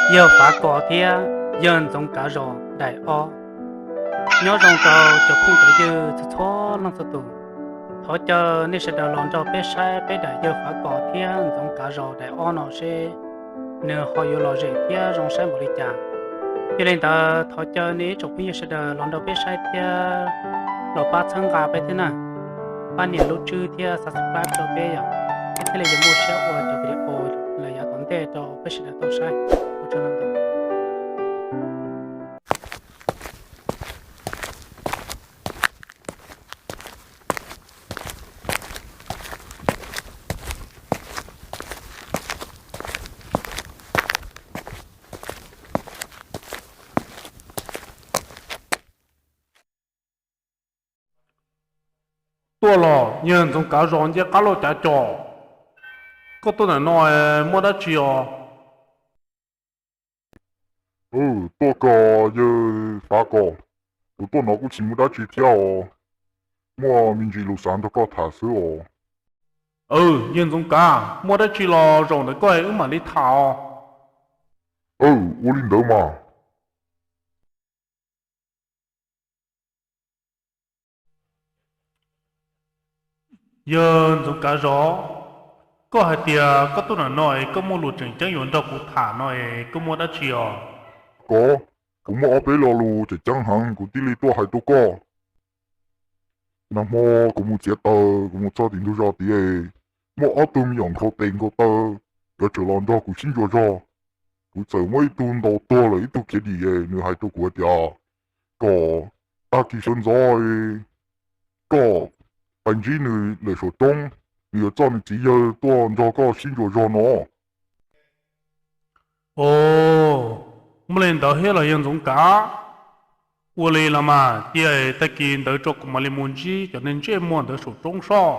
Yawg Fav Kos thiab Yawg Ntxoov Kav Zos daim ob. Nyob zoo rau cov phooj cov ywg txhua txhua leej txhua tus. Thov caw nej sawv daws los nrog peb saib peb daim Yawg Fav Kos thiab Ntxoov Kav Zos daim ob no seb nws ho yuav lom zem thiab zoo saib npaum li cas. Yog li ntawd thov caw nej ib tsoom phooj ywg sawv daws los nrog peb saib thiab los pab txhawb nqa peb thiab na. Pab nias lub tswb thiab subscribe rau peb yom, peb thiaj li yuav muaj siab ua cov video lawm yav tom ntej rau peb sawv daws tau saib. Ua tsaug ntau. Tuaj los, Yawg Ntxoov Kav Zos Nceb Qab Lauj Cav Cos, koj tuaj ntawm no muaj dab tsi os? Tuaj koj Yawg Fav Kos, kuv tuaj no kuj tsis muaj dab tsi thiab os, muaj me ntsis lus xav nrog koj tham xwb os. Yawg Ntxoov Kav, muaj dab tsi los zaum ntawm koj wb mam li tham os. Ua li ntawd mas. Yawg Ntxoov Kav Zos, koj hais tias koj tuaj ntawm no es koj muaj lus tseem ceeb yuav nrog kuv tham no es koj muaj dab tsi os? Koj, kuv muaj ob peb lo lus tseem ceeb heev kuv thiaj li tuaj hais rau koj. Nag hmo kuv mus txiav taws, kuv mus txog tim ntug zos tid, muaj ob tug me nyuam nkhaus tes nkhaus taw, yuav tsum los nrog kuv sib ntsuas zog. Kuv txawm muab ib tug ntaus tuag lawm ib tug khiav dim, nws hais rau kuv hais tias kom tag kis sawv ntxov koj pais ntsib nws lawm saum roob, nws yuav coj nws txiv yawg tuaj nrog koj sib ntsuas zog no. Os, muaj li ntawd thiab los Yawg Ntxoov Kav? Ua li los mas, cia tag kis ntawd tso kuv mam li mus ntsib cov neeg ntsej muag ntawd saum roob soj.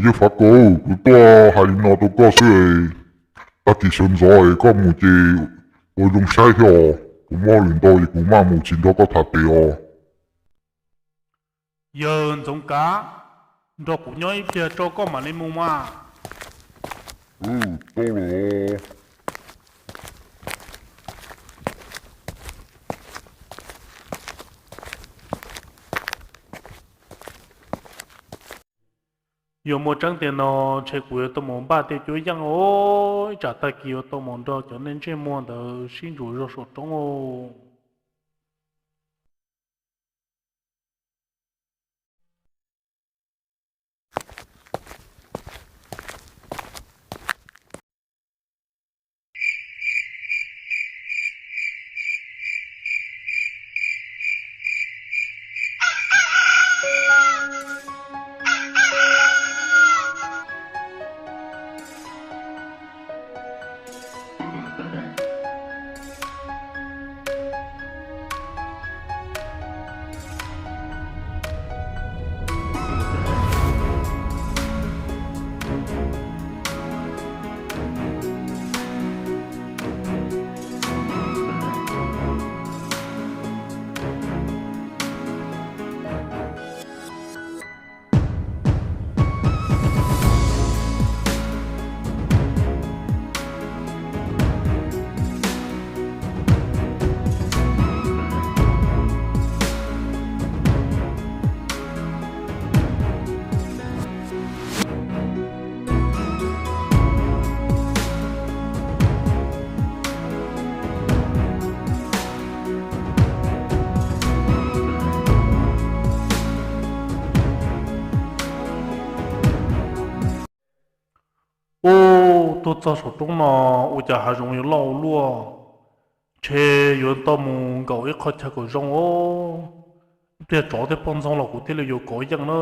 Yawg Fav Kos, kuv tuaj hais li no rau koj xwb, tag kis sawv ntxov koj mus ces ua zoo saib thiab os, kuv muaj lwm ntau es kuv maj mus tsis nrog koj tham pem os. Yawg Ntxoov Kav, nrog kuv nyob ib pliag tso koj mam li mus mas. Tau lawm. Yog muaj tseeb tiag no ntshe kuv yuav tau mus npaj tej cuab yeej os, ib tsam tag kis yuav tau mus nrog cov neeg ntsej muag ntawd sib ntsuas zog saum roob os. Ub, tuaj txog saum roob no ua cas hav zoov yuav loj ua luaj, ntshe yuav tau mus nkaum ib qho chaw kom zoo os. Ib pliag tsov thiab poj ntxoog los kuv thiaj li yuav kov yeej na.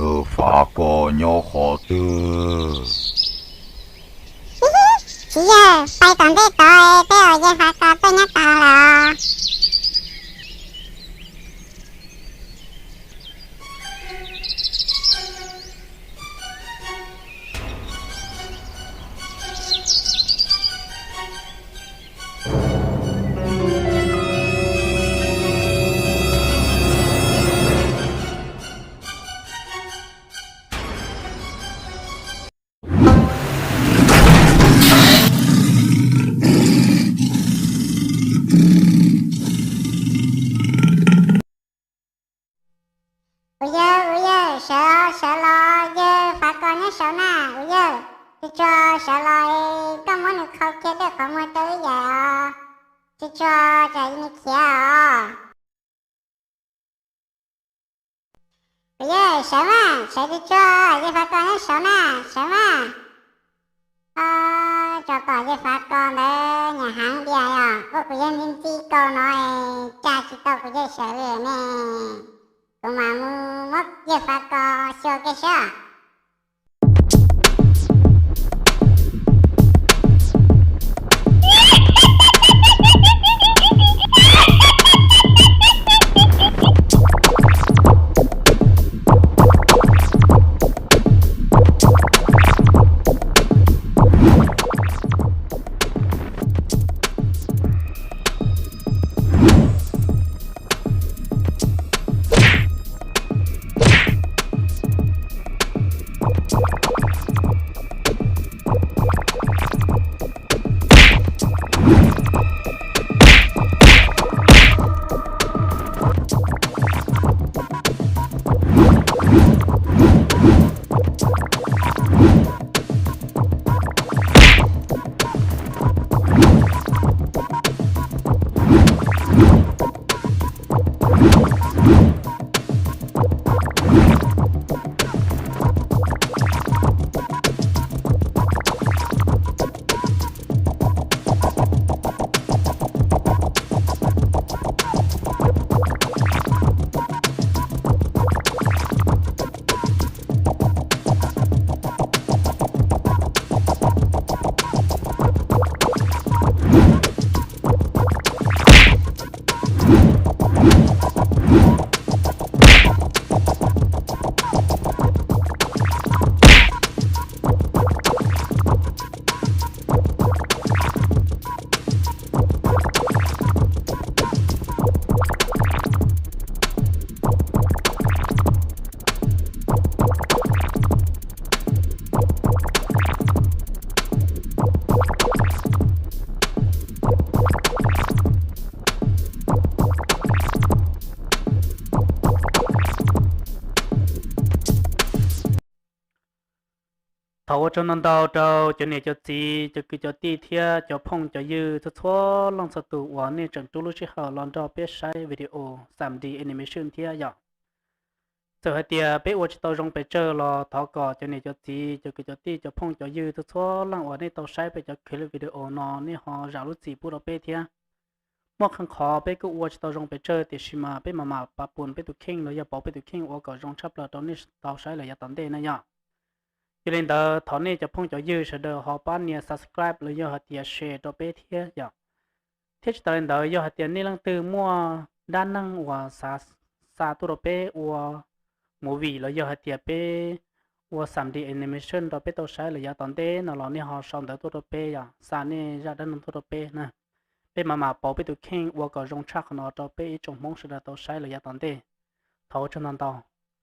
Yawg Fav Kos nyob qhov twg? Txiv yawg, pais tom ntej tod, peb ua yawg Fav Kos tuaj nyob tod lawm. Kuv yawg, kuv yawg, sawv, sawv los, yawg Fav Kos nyob saud na, kuv yawg. Tsis tsuag sawv los, koj muab nws qhau kiag tej qhov muag rau wb yam os. Tsis tsuag tsam nws khiav os. Kuv yawg, sawv mas, sawv tsis tsuag, yawg Fav Kos nyob saud na, sawv mas. Tso tom yawg Fav Kos ntawd nyam heev tiag os, ua kuv yawg ntxi ntxi kaus no, tsa tsis tau kuv yawg sawv li ne. Kuv mam mus muab yawg Fav Kos xyuas kiag seb. Thov ua tsaug ntau ntau rau cov niam cov txiv, cov kwv cov tij thiab cov phooj cov ywg txhua txhua leej txhua tus uas nej tseem rub lub sij hawm los nrog peb saib video xam D animation thiab yom. Txawm hais tias peb ua tsis tau zoo pes tsawg los thov kom cov niam cov txiv, cov kwv cov tij, cov phooj cov ywg txhua txhua leej uas nej tau saib peb cov clip video no nej ho zam lub txim pub rau peb thiab. Muaj qee qhov peb kuj ua tsis tau zoo pes tsawg tiam sis mas peb mam mam pab pun peb tus kheej los yog pauv peb tus kheej ua kom zoo tshaj plaws rau nej tau saib lawm yav tom ntej na yom. Yog li ntawd thov nej cov phooj cov ywg sawv daws ho pab nias subscribe los yog hais tias share rau peb thiab yom. Thiab tsis tas li ntawd yog hais tias nej leej twg muaj dab neeg uas xav xa tuaj rau peb ua movie los yog hais tias peb ua xam D animation rau peb tau saib lawm yav tom ntej no los nej ho sau ntawv tuaj rau peb yom, xa nej zaj dab neeg tuaj rau peb na. Peb mam mam pauv peb tus kheej ua kom zoo tshaj qhov no rau peb ib tsoom Hmoob sawv daws tau saib lawm yav tom ntej. Thov ua tsaug ntau ntau.